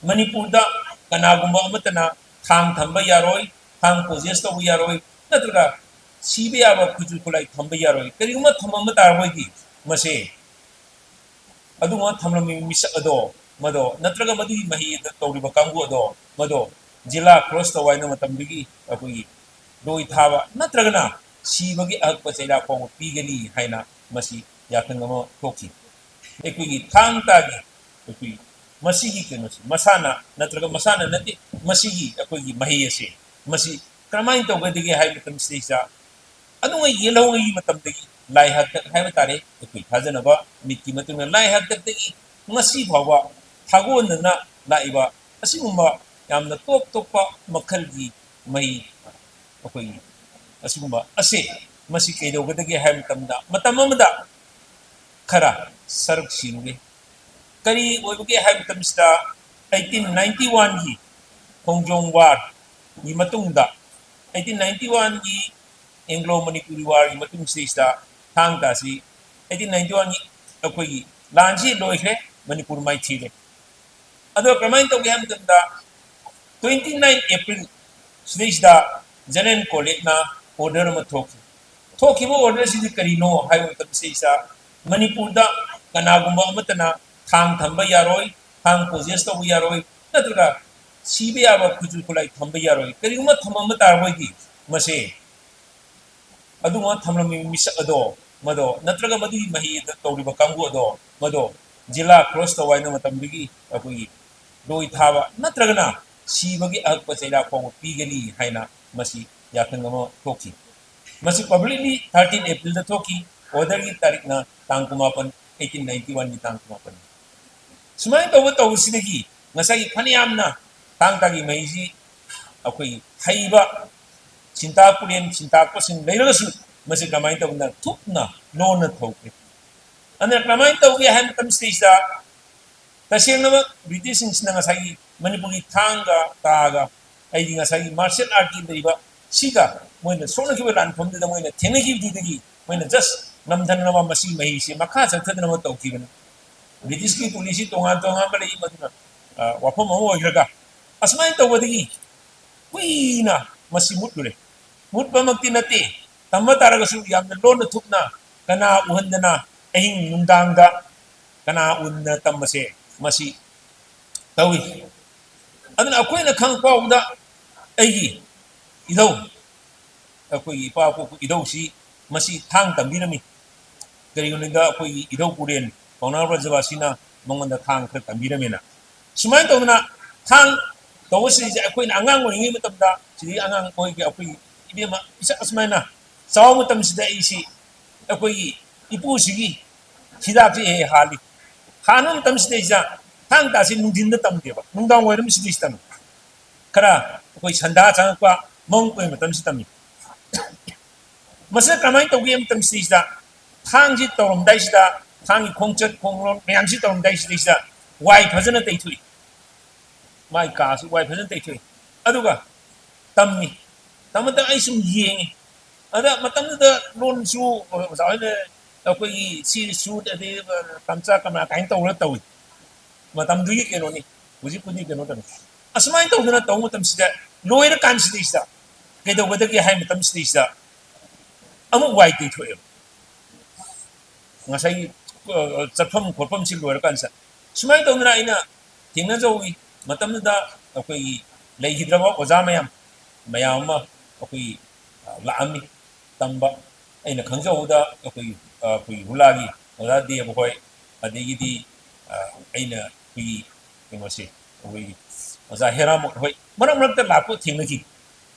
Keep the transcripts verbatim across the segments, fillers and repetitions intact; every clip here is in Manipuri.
ꯃꯅꯤꯄꯨꯔꯗ ꯀꯅꯥꯒꯨꯝꯕ ꯑꯃꯠꯇꯅ ꯊꯥꯡ ꯊꯝꯕ ꯌꯥꯔꯣꯏ, ꯊꯥꯡ ꯄꯣꯖꯦꯁ ꯇꯧꯕ ꯌꯥꯔꯣꯏ, ꯅꯠꯇ꯭ꯔꯒ ꯁꯤꯕ ꯌꯥꯕ ꯈꯨꯠꯁꯨ ꯈꯨꯠꯂꯥꯏ ꯊꯝꯕ ꯌꯥꯔꯣꯏ꯫ ꯀꯔꯤꯒꯨꯝꯕ ꯊꯝꯃꯝꯕ ꯇꯥꯔꯕꯗꯤ ꯃꯁꯦ ꯑꯗꯨꯒꯨꯝꯕ ꯊꯝꯂꯝꯃꯤꯕ ꯃꯤꯁꯛ ꯑꯗꯣ, ꯃꯗꯣ, ꯅꯠꯇ꯭ꯔꯒ ꯃꯗꯨꯒꯤ ꯃꯍꯩ ꯑꯗꯨ ꯇꯧꯔꯤꯕ ꯀꯥꯡꯕꯨ ꯑꯗꯣ, ꯃꯗꯣ ꯖꯤꯂꯥ ꯀ꯭ꯔꯣꯁ ꯇꯧꯕ ꯍꯥꯏꯅ ꯃꯇꯝꯗꯨꯒꯤ ꯑꯩꯈꯣꯏꯒꯤ ꯂꯣꯏ ꯊꯥꯕ ꯅꯠꯇ꯭ꯔꯒꯅ ꯁꯤꯕꯒꯤ ꯑꯍꯛꯄ ꯆꯩꯔꯥꯛ ꯐꯥꯎꯕ ꯄꯤꯒꯅꯤ ꯍꯥꯏꯅ ꯃꯁꯤ ꯌꯥꯊꯪ ꯑꯃ ꯊꯣꯛꯈꯤ꯫ ꯑꯩꯈꯣꯏꯒꯤ ꯊꯥꯡ ꯇꯥꯒꯤ ꯑꯩꯈꯣꯏ ꯃꯁꯤꯒꯤ ꯀꯩꯅꯣꯁꯦ ꯃꯁꯥꯅ ꯅꯠꯇ꯭ꯔꯒ ꯃꯁꯥꯅ ꯅꯠꯇꯦ, ꯃꯁꯤꯒꯤ ꯑꯩꯈꯣꯏꯒꯤ ꯃꯍꯩ ꯑꯁꯦ ꯃꯁꯤ ꯀꯔꯝꯍꯥꯏꯅ ꯇꯧꯒꯗꯒꯦ ꯍꯥꯏꯕ ꯃꯇꯝꯁꯤꯗꯩꯁꯤꯗ ꯑꯗꯨꯉꯩ ꯌꯦꯜꯍꯧꯉꯩꯒꯤ ꯃꯇꯝꯗꯒꯤ ꯂꯥꯏ ꯍꯥꯛꯇꯛ ꯍꯥꯏꯕ ꯇꯥꯔꯦ, ꯑꯩꯈꯣꯏ ꯊꯥꯖꯅꯕ ꯃꯤꯠꯀꯤ ꯃꯇꯨꯡ ꯏꯟꯅ ꯂꯥꯏ ꯍꯥꯛꯇꯛꯇꯒꯤ ꯉꯁꯤ ꯐꯥꯎꯕ ꯊꯥꯒꯣꯟꯗꯅ ꯂꯥꯛꯏꯕ ꯑꯁꯤꯒꯨꯝꯕ ꯌꯥꯝꯅ ꯇꯣꯞ ꯇꯣꯞꯄ ꯃꯈꯜꯒꯤ ꯃꯍꯩ ꯑꯩꯈꯣꯏꯒꯤ ꯑꯁꯤꯒꯨꯝꯕ ꯑꯁꯦ ꯃꯁꯤ ꯀꯩꯗꯧꯒꯗꯒꯦ ꯍꯥꯏꯕ ꯃꯇꯝꯗ ꯃꯇꯝ ꯑꯃꯗ ꯈꯔ ꯁꯔꯨꯛ ꯁꯤꯔꯨꯔꯦ꯫ ꯀꯔꯤ ꯑꯣꯏꯕꯒꯦ ꯍꯥꯏꯕ ꯃꯇꯝꯁꯤꯗ ꯑꯩꯠꯇꯤꯟ ꯅꯥꯏꯟꯇꯤ ꯋꯥꯟꯒꯤ ꯈꯣꯡꯖꯣꯝ ꯋꯥꯔꯒꯤ ꯃꯇꯨꯡꯗ, ꯑꯩꯠꯇꯤꯟ ꯅꯥꯏꯟꯇꯤ ꯋꯥꯟꯒꯤ ꯑꯦꯡꯒ꯭ꯂꯣ ꯃꯅꯤꯄꯨꯔꯤ ꯋꯥꯔꯒꯤ ꯃꯇꯨꯡꯁꯤꯗꯩꯁꯤꯗ ꯊꯥꯡ ꯇꯥꯁꯤ ꯑꯩꯠꯇꯤꯟ ꯅꯥꯏꯟꯇꯤ ꯋꯥꯟꯒꯤ ꯑꯩꯈꯣꯏꯒꯤ ꯂꯥꯟꯁꯤ ꯂꯣꯏꯈ꯭ꯔꯦ, ꯃꯅꯤꯄꯨꯔ ꯃꯥꯏꯊꯤꯔꯦ꯫ ꯑꯗꯣ ꯀꯔꯝꯍꯥꯏꯅ ꯇꯧꯒꯦ ꯍꯥꯏꯕ ꯃꯇꯝꯗ ꯇ꯭ꯋꯦꯟꯇꯤ ꯅꯥꯏꯟ ꯑꯦꯄ꯭ꯔꯤꯜ ꯁꯤꯗꯩꯁꯤꯗ ꯖꯦꯅꯔꯦꯜ ꯀꯣꯂꯦꯖꯅ ꯑꯣꯔꯗꯔ ꯑꯃ ꯊꯣꯛꯈꯤ꯫ ꯊꯣꯛꯈꯤꯕ ꯑꯣꯔꯗꯔꯁꯤꯗꯤ ꯀꯔꯤꯅꯣ ꯍꯥꯏꯕ ꯃꯇꯝꯁꯤꯗꯩꯁꯤꯗ ꯃꯅꯤꯄꯨꯔꯗ ꯀꯅꯥꯒꯨꯝꯕ ꯑꯃꯠꯇꯅ ꯊꯥꯡ ꯊꯝꯕ ꯌꯥꯔꯣꯏ, ꯊꯥꯡ ꯄꯣꯖꯦꯁ ꯇꯧꯕ ꯌꯥꯔꯣꯏ, ꯅꯠꯇ꯭ꯔꯒ ꯁꯤꯕ ꯌꯥꯕ ꯈꯨꯠꯁꯨ ꯈꯨꯠꯂꯥꯏ ꯊꯝꯕ ꯌꯥꯔꯣꯏ꯫ ꯀꯔꯤꯒꯨꯝꯕ ꯊꯝꯃꯝꯕ ꯇꯥꯔꯕꯗꯤ ꯃꯁꯦ ꯑꯗꯨꯒꯨꯝꯕ ꯊꯝꯂꯝꯃꯤꯕ ꯃꯤꯁꯛ ꯑꯗꯣ, ꯃꯗꯣ, ꯅꯠꯇ꯭ꯔꯒ ꯃꯗꯨꯒꯤ ꯃꯍꯩ ꯑꯗꯨ ꯇꯧꯔꯤꯕ ꯀꯥꯡꯕꯨ ꯑꯗꯣ, ꯃꯗꯣ ꯖꯤꯂꯥ ꯀ꯭ꯔꯣꯁ ꯇꯧꯕ ꯍꯥꯏꯅ ꯃꯇꯝꯗꯨꯒꯤ ꯑꯩꯈꯣꯏꯒꯤ ꯂꯣꯏ ꯊꯥꯕ ꯅꯠꯇ꯭ꯔꯒꯅ ꯁꯤꯕꯒꯤ ꯑꯍꯛꯄ ꯆꯩꯔꯥꯛ ꯐꯥꯎꯕ ꯄꯤꯒꯅꯤ ꯍꯥꯏꯅ ꯃꯁꯤ ꯌꯥꯊꯪ ꯑꯃ ꯊꯣꯛꯈꯤ꯫ ꯃꯁꯤ ꯄꯕ꯭ꯂꯤꯛꯂꯤ ꯊꯥꯔꯇꯤꯟ ꯑꯦꯄ꯭ꯔꯤꯜꯗ ꯊꯣꯛꯈꯤ꯫ ꯑꯣꯔꯗꯔꯒꯤ ꯇꯥꯔꯤꯛꯅ ꯇꯥꯡ ꯀꯨꯟꯃꯥꯄꯟ, ꯑꯩꯠꯇꯤꯟ ꯅꯥꯏꯟꯇꯤ ꯋꯥꯟꯒꯤ ꯇꯥꯡ ꯀꯨꯟꯃꯥꯄꯟ꯫ ꯁꯨꯃꯥꯏꯅ ꯇꯧꯕ ꯇꯧꯕꯁꯤꯗꯒꯤ ꯉꯁꯥꯏꯒꯤ ꯐꯅꯌꯥꯝꯅ ꯊꯥꯡ ꯇꯥꯒꯤ ꯃꯍꯩꯁꯤ ꯑꯩꯈꯣꯏꯒꯤ ꯍꯩꯕ ꯆꯤꯟꯇꯥ ꯄꯨꯔꯦꯟ ꯆꯤꯟꯇꯥꯛꯄꯁꯤꯡ ꯂꯩꯔꯒꯁꯨ ꯃꯁꯤ ꯀꯃꯥꯏꯅ ꯇꯧꯗꯅ ꯊꯨꯞꯅ ꯂꯣꯟꯅ ꯊꯧꯈ꯭ꯔꯦ꯫ ꯑꯗꯨꯅ ꯀꯃꯥꯏꯅ ꯇꯧꯒꯦ ꯍꯥꯏꯕ ꯃꯇꯝꯁꯤꯗꯩꯁꯤꯗ ꯇꯁꯦꯡꯅꯃꯛ ꯕ꯭ꯔꯤꯇꯤꯁꯁꯤꯡꯁꯤꯅ ꯉꯁꯥꯏꯒꯤ ꯃꯅꯤꯄꯨꯔꯒꯤ ꯊꯥꯡꯒ ꯇꯥꯒ ꯑꯩꯗꯤ ꯉꯁꯥꯏꯒꯤ ꯃꯥꯔꯁꯦꯜ ꯑꯥꯔꯠꯀꯤ ꯂꯩꯕ ꯁꯤꯒ ꯃꯣꯏꯅ ꯁꯣꯛꯅꯈꯤꯕ ꯂꯥꯟꯐꯝꯗꯨꯗ ꯃꯣꯏꯅ ꯊꯦꯡꯅꯈꯤꯕꯗꯨꯗꯒꯤ ꯃꯣꯏꯅ ꯖꯁ ꯅꯝꯊꯅꯅꯕ ꯃꯁꯤꯒꯤ ꯃꯍꯩꯁꯦ ꯃꯈꯥ ꯆꯠꯊꯗꯅꯕ ꯇꯧꯈꯤꯕꯅꯤ꯫ ꯕ꯭ꯔꯤꯇꯤꯁꯀꯤ ꯄꯣꯂꯤꯁꯤ ꯇꯣꯉꯥꯟ ꯇꯣꯉꯥꯟꯕ ꯂꯩ, ꯃꯗꯨꯅ ꯑ, ꯋꯥꯐꯝ ꯑꯃ ꯑꯣꯏꯈ꯭ꯔꯒ, ꯑꯁꯨꯃꯥꯏꯅ ꯇꯧꯕꯗꯒꯤ ꯀꯨꯏꯅ ꯃꯁꯤ ꯃꯨꯠꯂꯨꯔꯦ꯫ ꯃꯨꯠꯄꯃꯛꯇꯤ ꯅꯠꯇꯦ, ꯇꯝꯕ ꯇꯥꯔꯒꯁꯨ ꯌꯥꯝꯅ ꯂꯣꯟꯅ ꯊꯨꯞꯅ, ꯀꯅꯥ ꯎꯍꯟꯗꯅ, ꯑꯍꯤꯡ ꯅꯨꯡꯗꯥꯡꯗ ꯀꯅꯥ ꯎꯟꯅ ꯇꯝꯕꯁꯦ ꯃꯁꯤ ꯇꯧꯏ꯫ ꯑꯗꯨꯅ ꯑꯩꯈꯣꯏꯅ ꯈꯪ ꯐꯥꯎꯕꯗ ꯑꯩꯒꯤ ꯏꯙꯧ, ꯑꯩꯈꯣꯏꯒꯤ ꯏꯄꯥ ꯄꯣꯛꯄ ꯏꯙꯧꯁꯤ ꯃꯁꯤ ꯊꯥꯡ ꯇꯝꯕꯤꯔꯝꯃꯤ꯫ ꯀꯔꯤꯒꯤꯅꯣꯗ ꯑꯩꯈꯣꯏꯒꯤ ꯏꯙꯧ ꯄꯨꯔꯦꯟ ꯄꯥꯎꯅꯥ ꯕ꯭ꯔꯖꯕꯥꯁꯤꯅ ꯃꯉꯣꯟꯗ ꯊꯥꯡ ꯈꯔ ꯇꯝꯕꯤꯔꯝꯃꯦꯅ꯫ ꯁꯨꯃꯥꯏꯅ ꯇꯧꯗꯅ ꯊꯥꯡ ꯇꯧꯕꯁꯤꯡꯁꯦ ꯑꯩꯈꯣꯏꯅ ꯑꯉꯥꯡ ꯑꯣꯏꯔꯤꯉꯩ ꯃꯇꯝꯗ, ꯁꯤꯗꯒꯤ ꯑꯉꯥꯡ ꯑꯣꯏꯒꯦ, ꯑꯩꯈꯣꯏꯒꯤ ꯏꯕꯦꯝꯃ ꯏꯁꯥ ꯑꯁꯨꯃꯥꯏꯅ ꯆꯥꯎꯕ ꯃꯇꯝꯁꯤꯗ ꯑꯩꯁꯤ ꯑꯩꯈꯣꯏꯒꯤ ꯏꯄꯨꯁꯤꯒꯤ ꯍꯤꯗꯥꯛꯁꯤ ꯍꯦꯛ ꯍꯦꯛ ꯍꯥꯜꯂꯤ꯫ ꯍꯥꯟꯕ ꯃꯇꯝꯁꯤꯗꯩꯁꯤꯗ ꯊꯥꯡ ꯇꯥꯁꯤ ꯅꯨꯡꯊꯤꯟꯗ ꯇꯝꯗꯦꯕ, ꯅꯨꯡꯗꯥꯡ ꯋꯥꯏꯔꯝꯁꯤꯗꯩꯁꯤ ꯇꯝꯃꯤ꯫ ꯈꯔ ꯑꯩꯈꯣꯏ ꯁꯟꯗꯥ ꯆꯪꯉꯛꯄ, ꯃꯝ ꯀꯨꯏꯕ ꯃꯇꯝꯁꯤ ꯇꯝꯃꯤ꯫ ꯃꯁꯤꯅ ꯀꯃꯥꯏꯅ ꯇꯧꯒꯦ ꯍꯥꯏꯕ ꯃꯇꯝꯁꯤꯗꯩꯁꯤꯗ, ꯊꯥꯡꯁꯤ ꯇꯧꯔꯝꯗꯥꯏꯁꯤꯗ, ꯊꯥꯡꯒꯤ ꯈꯣꯡꯆꯠ ꯈꯣꯡꯂꯣꯟ ꯃꯌꯥꯝꯁꯤ ꯇꯧꯔꯝꯗꯥꯏꯁꯤꯗꯩꯁꯤꯗ ꯋꯥꯏ ꯐꯖꯅ ꯇꯩꯊꯣꯛꯏ꯫ ꯃꯥꯏ ꯀꯥꯁꯤ ꯋꯥꯏ ꯐꯖꯅ ꯇꯩꯊꯣꯛꯏ꯫ ꯑꯗꯨꯒ ꯇꯝꯃꯤ꯫ ꯇꯝꯕꯗ ꯑꯩ ꯁꯨꯝ ꯌꯦꯡꯉꯤ꯫ ꯑꯗ ꯃꯇꯝꯗꯨꯗ ꯂꯣꯟꯁꯨ ꯑꯣꯖꯥ ꯍꯣꯏꯅ ꯑꯩꯈꯣꯏꯒꯤ ꯁꯤ ꯁꯨꯠ ꯑꯗꯩ ꯀꯝꯆꯥ ꯀꯃꯥ ꯀꯥꯏꯅ ꯇꯧꯔꯒ ꯇꯧꯏ꯫ ꯃꯇꯝꯗꯨꯒꯤ ꯀꯩꯅꯣꯅꯤ꯫ ꯍꯧꯖꯤꯛꯄꯨꯗꯤ ꯀꯩꯅꯣ ꯇꯧꯔꯦ꯫ ꯑꯁꯨꯃꯥꯏꯅ ꯇꯧꯗꯅ ꯇꯧꯕ ꯃꯇꯝꯁꯤꯗ, ꯂꯣꯏꯔꯀꯥꯟꯁꯤꯗꯩꯁꯤꯗ ꯀꯩꯗꯧꯒꯗꯒꯦ ꯍꯥꯏ ꯃꯇꯝꯁꯤꯗꯩꯁꯤꯗ ꯑꯃꯨꯛ ꯋꯥꯏ ꯇꯩꯊꯣꯛꯑꯦꯕ꯫ ꯉꯁꯥꯏꯒꯤ, ꯑ, ꯆꯠꯐꯝ ꯈꯣꯠꯐꯝꯁꯤ ꯂꯣꯏꯔꯀꯥꯟꯁꯤꯗ꯫ ꯁꯨꯃꯥꯏꯅ ꯇꯧꯗꯅ ꯑꯩꯅ ꯊꯦꯡꯅꯖꯍꯧꯏ꯫ ꯃꯇꯝꯗꯨꯗ ꯑꯩꯈꯣꯏꯒꯤ ꯂꯩꯈꯤꯗ꯭ꯔꯕ ꯑꯣꯖꯥ ꯃꯌꯥꯝ, ꯃꯌꯥꯝ ꯑꯃ ꯑꯩꯈꯣꯏꯒꯤ, ꯑ, ꯂꯥꯛꯑꯝꯃꯤ ꯇꯝꯕ꯫ ꯑꯩꯅ ꯈꯪꯖꯍꯧꯕꯗ ꯑꯩꯈꯣꯏꯒꯤ, ꯑ, ꯑꯩꯈꯣꯏꯒꯤ ꯍꯨꯂꯥꯒꯤ ꯑꯣꯖꯥ ꯗꯦꯕ ꯍꯣꯏ, ꯑꯗꯒꯤꯗꯤ, ꯑ, ꯑꯩꯅ ꯑꯩꯈꯣꯏꯒꯤ ꯀꯩꯅꯣꯁꯦ, ꯑꯩꯈꯣꯏꯒꯤ ꯑꯣꯖꯥ ꯍꯦꯔꯥꯃꯣꯠ ꯍꯣꯏ ꯃꯔꯛ ꯃꯔꯛꯇ ꯂꯥꯛꯄ ꯊꯦꯡꯅꯈꯤ꯫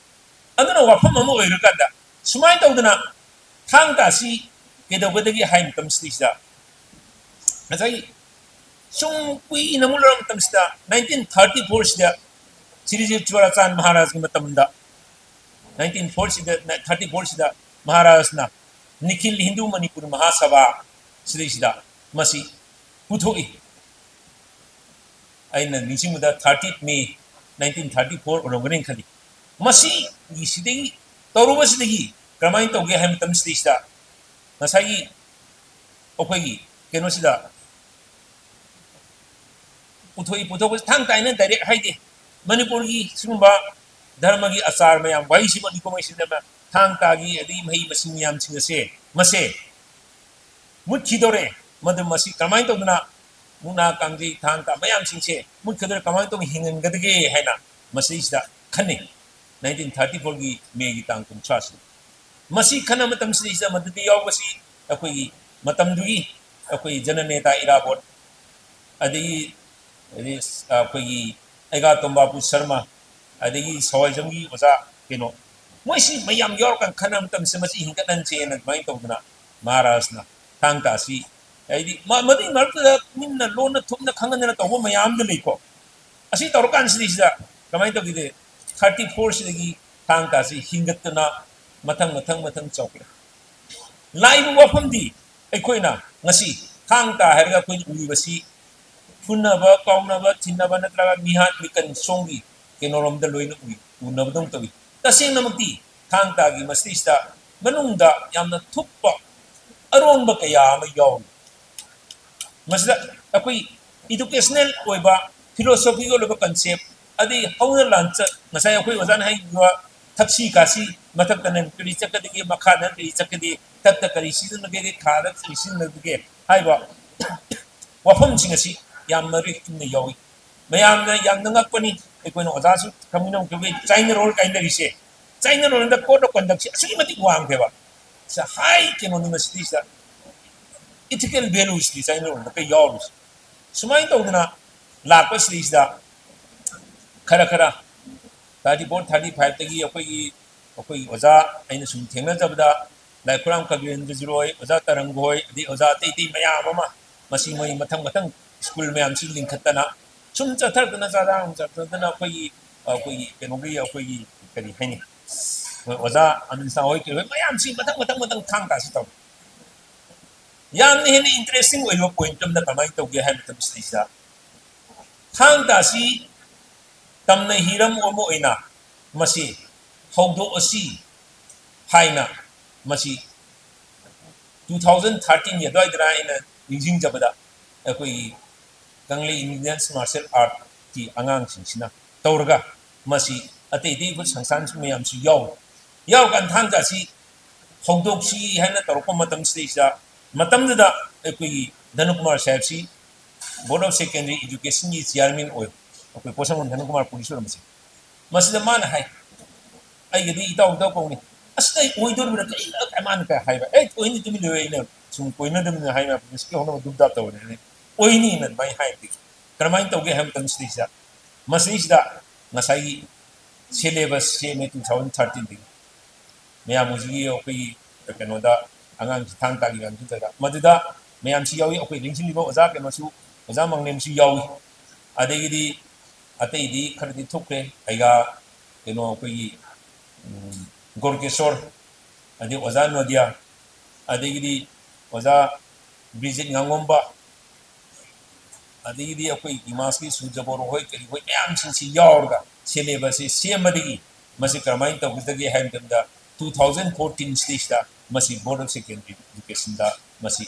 ꯑꯗꯨꯅ ꯋꯥꯐꯝ ꯑꯃ ꯑꯣꯏꯔꯀꯥꯟꯗ, ꯁꯨꯃꯥꯏꯅ ꯇꯧꯗꯅ ꯊꯥꯡ ꯇꯥ ꯑꯁꯤ ꯀꯩꯗꯧꯒꯗꯒꯦ ꯍꯥꯏ ꯃꯇꯝꯁꯤꯗꯩꯁꯤꯗ, ꯉꯁꯥꯏꯒꯤ ꯁꯨꯝ ꯀꯨꯏꯅ ꯑꯃꯨꯛ ꯂꯩꯔꯛꯄ ꯃꯇꯝꯁꯤꯗ, ꯅꯥꯏꯟꯇꯤꯟ ꯊꯥꯔꯇꯤ ꯐꯣꯔꯁꯤꯗ ꯁ꯭ꯔꯤ ꯁ꯭ꯔꯤ ꯆꯨꯔꯥꯆꯥꯟ ꯃꯍꯥꯔꯥꯖꯀꯤ ꯃꯇꯝꯗ, ꯅꯥꯏꯟꯇꯤꯟ ꯐꯣꯔꯁꯤꯗ, ꯊꯥꯔꯇꯤ ꯐꯣꯔꯁꯤꯗ ꯃꯍꯥꯔꯥꯖꯅ ꯅꯤꯈꯤꯜ ꯍꯤꯟꯗꯨ ꯃꯅꯤꯄꯨꯔ ꯃꯍꯥꯁꯚꯥ ꯁꯤꯗꯩꯁꯤꯗ ꯃꯁꯤ ꯄꯨꯊꯣꯛꯏ꯫ ꯑꯩꯅ ꯅꯤꯡꯁꯤꯡꯕꯗ ꯊꯥꯔꯇꯤ ꯃꯦ ꯅꯥꯏꯟꯇꯤꯟ ꯊꯥꯔꯇꯤ ꯐꯣꯔ ꯑꯣꯏꯔꯝꯒꯅꯤ ꯈꯜꯂꯤ꯫ ꯃꯁꯤꯒꯤ ꯁꯤꯗꯒꯤ ꯇꯧꯔꯨꯕꯁꯤꯗꯒꯤ ꯀꯔꯝꯍꯥꯏꯅ ꯇꯧꯒꯦ ꯍꯥꯏꯕ ꯃꯇꯝꯁꯤꯗꯩꯁꯤꯗ ꯉꯁꯥꯏꯒꯤ ꯑꯩꯈꯣꯏꯒꯤ ꯀꯩꯅꯣꯁꯤꯗ ꯄꯨꯊꯣꯛꯏ꯫ ꯄꯨꯊꯣꯛꯄꯁꯤ ꯊꯥꯡ ꯇꯥ ꯍꯥꯏꯅ direct ꯍꯥꯏꯗꯦ꯫ ꯃꯅꯤꯄꯨꯔꯒꯤ ꯁꯤꯒꯨꯝꯕ ꯙꯔꯃꯒꯤ ꯑꯆꯥꯔ ꯃꯌꯥꯝ, ꯋꯥꯍꯩꯁꯤꯕꯨ ꯑꯅꯤꯀꯣ ꯃꯩꯁꯤꯗꯅ ꯊꯥꯡ ꯇꯥꯒꯤ ꯑꯗꯒꯤ ꯃꯍꯩ ꯃꯁꯤꯡ ꯃꯌꯥꯝꯁꯤꯡ ꯑꯁꯦ, ꯃꯁꯦ ꯃꯨꯠꯈꯤꯗꯧꯔꯦ꯫ ꯃꯗꯨ ꯃꯁꯤ ꯀꯃꯥꯏꯅ ꯇꯧꯗꯅ ꯃꯨꯛꯅꯥ, ꯀꯥꯡꯖꯩ, ꯊꯥꯡ ꯇꯥ ꯃꯌꯥꯝꯁꯤꯡꯁꯦ ꯃꯨꯠꯈꯤꯗꯧꯔꯦ, ꯀꯃꯥꯏꯅ ꯇꯧꯅ ꯍꯤꯡꯍꯟꯒꯗꯒꯦ ꯍꯥꯏꯅ ꯃꯁꯤꯗꯩꯁꯤꯗ ꯈꯟꯅꯩ꯫ Nineteen thirty fourꯒꯤ Mayꯒꯤ ꯇꯥꯡ ꯀꯨꯟꯊ꯭ꯔꯥꯁꯤ꯫ ꯃꯁꯤ ꯈꯟꯅ ꯃꯇꯝꯁꯤꯗꯩꯁꯤꯗ ꯃꯗꯨꯗ ꯌꯥꯎꯕꯁꯤ ꯑꯩꯈꯣꯏꯒꯤ ꯃꯇꯝꯗꯨꯒꯤ ꯑꯩꯈꯣꯏ ꯖꯅꯅꯦꯇꯥ ꯏꯔꯥꯕꯣꯠ, ꯑꯗꯒꯤ, ꯑꯗꯒꯤ ꯑꯩꯈꯣꯏꯒꯤ ꯑꯩꯒꯥ ꯇꯣꯝꯕꯥꯄꯨ ꯁꯔꯃ, ꯑꯗꯒꯤ ꯁꯋꯥꯏꯖꯝꯒꯤ ꯑꯣꯖꯥ ꯀꯩꯅꯣ, ꯃꯣꯏꯁꯤ ꯃꯌꯥꯝ ꯌꯥꯎꯔꯀꯥꯟꯗ ꯈꯟꯅ ꯃꯇꯝꯁꯤꯗ ꯃꯁꯤ ꯍꯤꯡꯒꯠꯍꯟꯁꯦꯅ ꯑꯗꯨꯃꯥꯏꯅ ꯇꯧꯗꯅ ꯃꯍꯥꯔꯥꯖꯅ ꯊꯥꯡ ꯇꯥꯁꯤ, ꯍꯥꯏꯗꯤ ꯃ-, ꯃꯗꯨꯒꯤ ꯃꯔꯛꯇꯨꯗ ꯃꯤꯟꯅ ꯂꯣꯟꯅ ꯊꯨꯞꯅ ꯈꯪꯍꯟꯗꯅ ꯇꯧꯕ ꯃꯌꯥꯝ ꯑꯃ ꯂꯩꯀꯣ꯫ ꯑꯁꯤ ꯇꯧꯔꯀꯥꯟꯁꯤꯗꯩꯁꯤꯗ ꯀꯃꯥꯏꯅ ꯇꯧꯈꯤꯗꯦ? Thirty fourꯁꯤꯗꯒꯤ ꯊꯥꯡ ꯇꯥꯁꯤ ꯍꯤꯡꯒꯠꯇꯨꯅ ꯃꯊꯪ, ꯃꯊꯪ, ꯃꯊꯪ ꯆꯥꯎꯈꯠꯂꯦ꯫ ꯂꯥꯛꯏꯕ ꯋꯥꯐꯝꯗꯤ ꯑꯩꯈꯣꯏꯅ ꯉꯁꯤ ꯊꯥꯡ ꯇꯥ ꯍꯥꯏꯔꯒ ꯑꯩꯈꯣꯏꯅ ꯎꯔꯤꯕꯁꯤ ꯐꯨꯅꯕ, ꯀꯥꯎꯅꯕ, ꯊꯤꯟꯅꯕ ꯅꯠꯇ꯭ꯔꯒ ꯃꯤꯍꯥꯠ ꯃꯤꯀꯟ ꯁꯣꯝꯒꯤ ꯀꯩꯅꯣꯔꯣꯝꯗ ꯂꯣꯏꯅ ꯎꯏ, ꯎꯅꯕꯗꯧ ꯇꯧꯏ꯫ ꯇꯁꯦꯡꯅꯃꯛꯇꯤ ꯊꯥꯡ ꯇꯥꯒꯤ ꯃꯁꯤꯗꯩꯁꯤꯗ ꯃꯅꯨꯡꯗ ꯌꯥꯝꯅ ꯊꯨꯞꯄ ꯑꯔꯣꯟꯕ ꯀꯌꯥ ꯑꯃ ꯌꯥꯎꯔꯤ꯫ ꯃꯁꯤꯗ ꯑꯩꯈꯣꯏ educational ꯑꯣꯏꯕ, philosophical ꯑꯣꯏꯕ concept, ꯑꯗꯩ ꯍꯧꯅ ꯂꯥꯟꯆꯠ, ꯉꯁꯥꯏ ꯑꯩꯈꯣꯏ ꯑꯣꯖꯥꯅ ꯍꯥꯏꯈꯤꯕ ꯊꯛꯁꯤ ꯈꯥꯁꯤ, ꯃꯊꯛꯇꯅ ꯀꯔꯤ ꯆꯠꯀꯗꯒꯦ, ꯃꯈꯥꯗꯅ ꯀꯔꯤ ꯆꯠꯀꯗꯒꯦ, ꯊꯛꯇ ꯀꯔꯤ ꯁꯤꯖꯤꯟꯅꯒꯗꯒꯦ, ꯈꯥꯗ ꯀꯔꯤ ꯁꯤꯖꯤꯟꯅꯒꯗꯒꯦ ꯍꯥꯏꯕ ꯋꯥꯐꯝꯁꯤꯡ ꯑꯁꯤ ꯌꯥꯝ ꯃꯔꯤꯛ ꯆꯨꯝꯅ ꯌꯥꯎꯏ꯫ ꯃꯌꯥꯝꯅ ꯌꯥꯝꯅ ꯉꯛꯄꯅꯤ꯫ ꯑꯩꯈꯣꯏꯅ ꯑꯣꯖꯥꯁꯨ ꯈꯪꯃꯤꯟꯅꯕ ꯀꯨꯏꯔꯦ, ꯆꯥꯏꯅꯥ ꯔꯣꯜ ꯀꯥꯏꯅꯔꯤꯁꯦ, ꯆꯥꯏꯅꯥ ꯔꯣꯜꯗ code of conductꯁꯦ ꯑꯁꯨꯛꯀꯤ ꯃꯇꯤꯛ ꯋꯥꯡꯈ꯭ꯔꯦꯕ꯫ It's a high ꯀꯩꯅꯣꯅꯤ ꯃꯁꯤꯗꯩꯁꯤꯗ꯫ Ethical valuesꯅꯤ ꯆꯥꯏꯅꯥ ꯔꯣꯜꯗ ꯀꯩ ꯌꯥꯎꯔꯤꯁꯦ꯫ ꯁꯨꯃꯥꯏꯅ ꯇꯧꯗꯅ ꯂꯥꯛꯄꯁꯤꯗꯩꯁꯤꯗ ꯈꯔ ꯈꯔ thirty four, thirty fiveꯇꯒꯤ ꯑꯩꯈꯣꯏꯒꯤ, ꯑꯩꯈꯣꯏꯒꯤ ꯑꯣꯖꯥ, ꯑꯩꯅ ꯁꯨꯝ ꯊꯦꯡꯅꯖꯕꯗ, ꯂꯥꯏꯈꯨꯔꯥꯝ ꯀꯕꯤꯔꯦꯟꯗ꯭ꯔꯖꯤꯠ ꯍꯣꯏ, ꯑꯣꯖꯥ ꯇꯔꯪꯒ ꯍꯣꯏ, ꯑꯗꯩ ꯑꯣꯖꯥ ꯑꯇꯩ ꯑꯇꯩ ꯃꯌꯥꯝ ꯑꯃ, ꯃꯁꯤ ꯃꯣꯏ ꯃꯊꯪ ꯃꯊꯪ ꯁ꯭ꯀꯨꯜ ꯃꯌꯥꯝꯁꯤ ꯂꯤꯡꯈꯠꯇꯅ ꯁꯨꯝ ꯆꯠꯊꯔꯛꯇꯅ, ꯆꯥꯗꯥ ꯑꯃꯨꯛ ꯆꯠꯊꯗꯅ ꯑꯩꯈꯣꯏꯒꯤ, ꯑꯩꯈꯣꯏꯒꯤ ꯀꯩꯅꯣꯒꯤ, ꯑꯩꯈꯣꯏꯒꯤ ꯀꯔꯤ ꯍꯥꯏꯅꯤ, ꯃꯣꯏ ꯑꯣꯖꯥ ꯑꯅꯤꯜ ꯁꯥ ꯍꯣꯏ ꯀꯩ ꯍꯣꯏ ꯃꯌꯥꯝꯁꯤ ꯃꯊꯪ ꯃꯊꯪ ꯃꯊꯪ ꯊꯥꯡ ꯇꯥꯁꯤ ꯇꯧꯔꯦ꯫ ꯌꯥꯝꯅ ꯍꯦꯟꯅ interesting ꯑꯣꯏꯕ point ꯑꯃꯅ ꯀꯃꯥꯏꯅ ꯇꯧꯒꯦ ꯍꯥꯏꯕ ꯃꯇꯝꯁꯤꯗꯩꯁꯤꯗ, ꯊꯥꯡ ꯇꯥꯁꯤ ꯇꯝꯅ ꯍꯤꯔꯝ ꯑꯃ ꯑꯣꯏꯅ ꯃꯁꯤ ꯍꯧꯗꯣꯛꯑꯁꯤ ꯍꯥꯏꯅ ꯃꯁꯤ two thousand thirteenꯒꯤ ꯑꯗꯨꯋꯥꯏꯗꯔ ꯑꯩꯅ ꯅꯤꯡꯁꯤꯡꯖꯕꯗ ꯑꯩꯈꯣꯏꯒꯤ ꯀꯪꯂꯩ ꯏꯟꯗꯤꯌꯟꯁ ꯃꯥꯔꯁꯦꯜ ꯑꯥꯔꯠꯀꯤ ꯑꯉꯥꯡꯁꯤꯡꯁꯤꯅ ꯇꯧꯔꯒ ꯃꯁꯤ ꯑꯇꯩ ꯑꯇꯩ ꯑꯩꯈꯣꯏ ꯁꯪꯁꯊꯥꯟ ꯃꯌꯥꯝꯁꯨ ꯌꯥꯎꯔꯤ꯫ ꯌꯥꯎꯔꯀꯥꯟꯗ ꯊꯥꯡ ꯇꯥꯁꯤ ꯍꯧꯗꯣꯛꯁꯤ ꯍꯥꯏꯅ ꯇꯧꯔꯛꯄ ꯃꯇꯝꯁꯤꯗꯩꯁꯤꯗ, ꯃꯇꯝꯗꯨꯗ ꯑꯩꯈꯣꯏꯒꯤ ꯙꯅꯨꯀꯨꯃꯥꯔ ꯁꯥꯍꯦꯕꯁꯤ Board of Secondary Educationꯒꯤ chairman ꯑꯣꯏ, ꯑꯩꯈꯣꯏ ꯄꯣꯠꯁꯪꯕꯝ ꯙꯅꯨꯀꯨꯃꯥꯔ ꯄꯨꯂꯤꯁ ꯑꯣꯏꯔꯝꯕꯁꯦ꯫ ꯃꯁꯤꯗ ꯃꯥꯅ ꯍꯥꯏ, "ꯑꯩꯒꯗꯤ ꯏꯇꯥꯎ ꯏꯇꯥꯎ ꯀꯧꯅꯤ꯫ ꯑꯁ, ꯑꯩ ꯑꯣꯏꯗꯣꯔꯤꯕ꯭ꯔꯥ? ꯀꯔꯤ?" ꯃꯥꯅ ꯀꯩ ꯍꯥꯏꯕ? "ꯑꯦ, ꯑꯣꯏꯅꯤ, ꯇꯨꯃꯤꯟ ꯂꯩꯌꯨ, ꯑꯩꯅ ꯁꯨꯝ ꯀꯣꯏꯅꯗꯕꯅꯤꯅ" ꯍꯥꯏ, ꯃꯌꯥꯝ ꯄꯨꯂꯤꯁꯀꯤ ꯍꯧꯅꯕ ꯗꯨꯞ ꯗꯥꯞ ꯇꯧꯕꯅꯦ꯫ "ꯑꯣꯏꯅꯤꯅ" ꯑꯗꯨꯃꯥꯏꯅ ꯍꯥꯏꯕꯗꯒꯤ ꯀꯔꯝꯍꯥꯏꯅ ꯇꯧꯒꯦ ꯍꯥꯏꯕ ꯃꯇꯝꯁꯤꯗꯩꯁꯤꯗ, ꯃꯁꯤꯗꯩꯁꯤꯗ ꯉꯁꯥꯏꯒꯤ syllabus ꯁꯦꯝꯃꯦ two thousand thirteenꯗꯒꯤ꯫ ꯃꯌꯥꯝ ꯍꯧꯖꯤꯛꯀꯤ ꯑꯩꯈꯣꯏꯒꯤ ꯀꯩꯅꯣꯗ ꯑꯉꯥꯡꯁꯤ ꯊꯥꯡ ꯇꯥꯒꯤ ꯃꯌꯥꯝꯁꯤꯗ ꯃꯗꯨꯗ ꯃꯌꯥꯝꯁꯤ ꯌꯥꯎꯏ, ꯑꯩꯈꯣꯏ ꯂꯦꯡꯁꯤꯜꯂꯤꯕ ꯑꯣꯖꯥ ꯀꯩꯅꯣꯁꯨ, ꯑꯣꯖꯥ ꯃꯪꯂꯦꯝꯁꯨ ꯌꯥꯎꯏ꯫ ꯑꯗꯒꯤꯗꯤ ꯑꯇꯩꯗꯤ ꯈꯔꯗꯤ ꯊꯣꯛꯈ꯭ꯔꯦ, ꯑꯩꯒ ꯀꯩꯅꯣ ꯑꯩꯈꯣꯏꯒꯤ, ꯎꯝ, ꯒꯣꯔꯀꯦꯁꯣꯔ, ꯑꯗꯩ ꯑꯣꯖꯥ ꯅꯣꯗꯤꯌꯥ, ꯑꯗꯒꯤꯗꯤ ꯑꯣꯖꯥ ꯕ꯭ꯔꯤꯖꯤꯠ ꯉꯥꯉꯣꯝꯕ, ꯑꯗꯒꯤꯗꯤ ꯑꯩꯈꯣꯏ ꯏꯃꯥꯁꯀꯤ ꯁꯨꯖꯕꯣꯔꯣ ꯍꯣꯏ ꯀꯔꯤ ꯍꯣꯏ ꯃꯌꯥꯝꯁꯤꯡꯁꯤ ꯌꯥꯎꯔꯒ syllabusꯁꯤ ꯁꯦꯝꯕꯗꯒꯤ ꯃꯁꯤ ꯀꯔꯝꯍꯥꯏꯅ ꯇꯧꯒꯗꯒꯦ ꯍꯥꯏꯕ ꯃꯇꯝꯗ two thousand fourteen ꯁꯤꯗꯩꯁꯤꯗ ꯃꯁꯤ Board of Secondary Educationꯗ ꯃꯁꯤ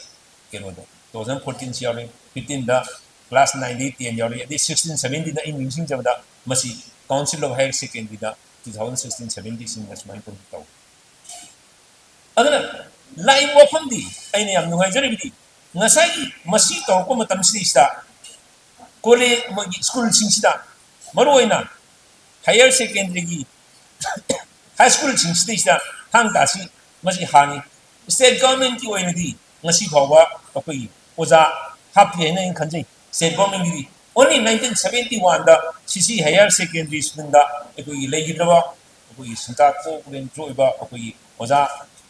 ꯀꯩꯅꯣꯗ two thousand fourteenꯁꯤ ꯌꯥꯎꯔꯦ, fifteenꯗ class nineꯗꯒꯤ ten ꯌꯥꯎꯔꯦ, ꯑꯗꯩ sixteen seventeenꯗ ꯑꯩꯅ ꯅꯤꯡꯁꯤꯡꯖꯕꯗ ꯃꯁꯤ Council of Higher Secondaryꯗ two thousand sixteen seventeenꯁꯤꯡꯗ ꯁꯨꯃꯥꯏꯅ ꯇꯧꯗꯅ ꯇꯧꯏ꯫ ꯑꯗꯨꯅ ꯂꯥꯛꯏꯕ ꯋꯥꯐꯝꯗꯤ ꯑꯩꯅ ꯌꯥꯝ ꯅꯨꯡꯉꯥꯏꯖꯔꯤꯕꯗꯤ ꯉꯁꯥꯏꯒꯤ ꯃꯁꯤ ꯇꯧꯔꯛꯄ ꯃꯇꯝꯁꯤꯗꯩꯁꯤꯗ college, ꯃꯣꯏꯒꯤ schoolꯁꯤꯡꯁꯤꯗ, ꯃꯔꯨꯑꯣꯏꯅ higher secondaryꯒꯤ, high schoolꯁꯤꯡꯁꯤꯗꯩꯁꯤꯗ ꯊꯥꯡ ꯇꯥꯁꯤ ꯃꯁꯤ ꯍꯥꯡꯉꯤ꯫ State governmentꯀꯤ ꯑꯣꯏꯅꯗꯤ ꯉꯁꯤ ꯐꯥꯎꯕ ꯑꯩꯈꯣꯏꯒꯤ ꯑꯣꯖꯥ ꯍꯥꯞꯇ꯭ꯔꯤ ꯍꯥꯏꯅ ꯑꯩꯅ ꯈꯟꯖꯩ꯫ State governmentꯀꯤꯗꯤ only nineteen seventy oneꯗ ꯁꯤꯁꯤ higher secondary schoolꯗ ꯑꯩꯈꯣꯏꯒꯤ ꯂꯩꯈꯤꯗ꯭ꯔꯕ ꯑꯩꯈꯣꯏꯒꯤ ꯁꯤꯟꯇꯥ ꯀꯣꯛ ꯂꯦꯟ ꯊ꯭ꯔꯣꯛꯏꯕ ꯑꯩꯈꯣꯏꯒꯤ ꯑꯣꯖꯥ,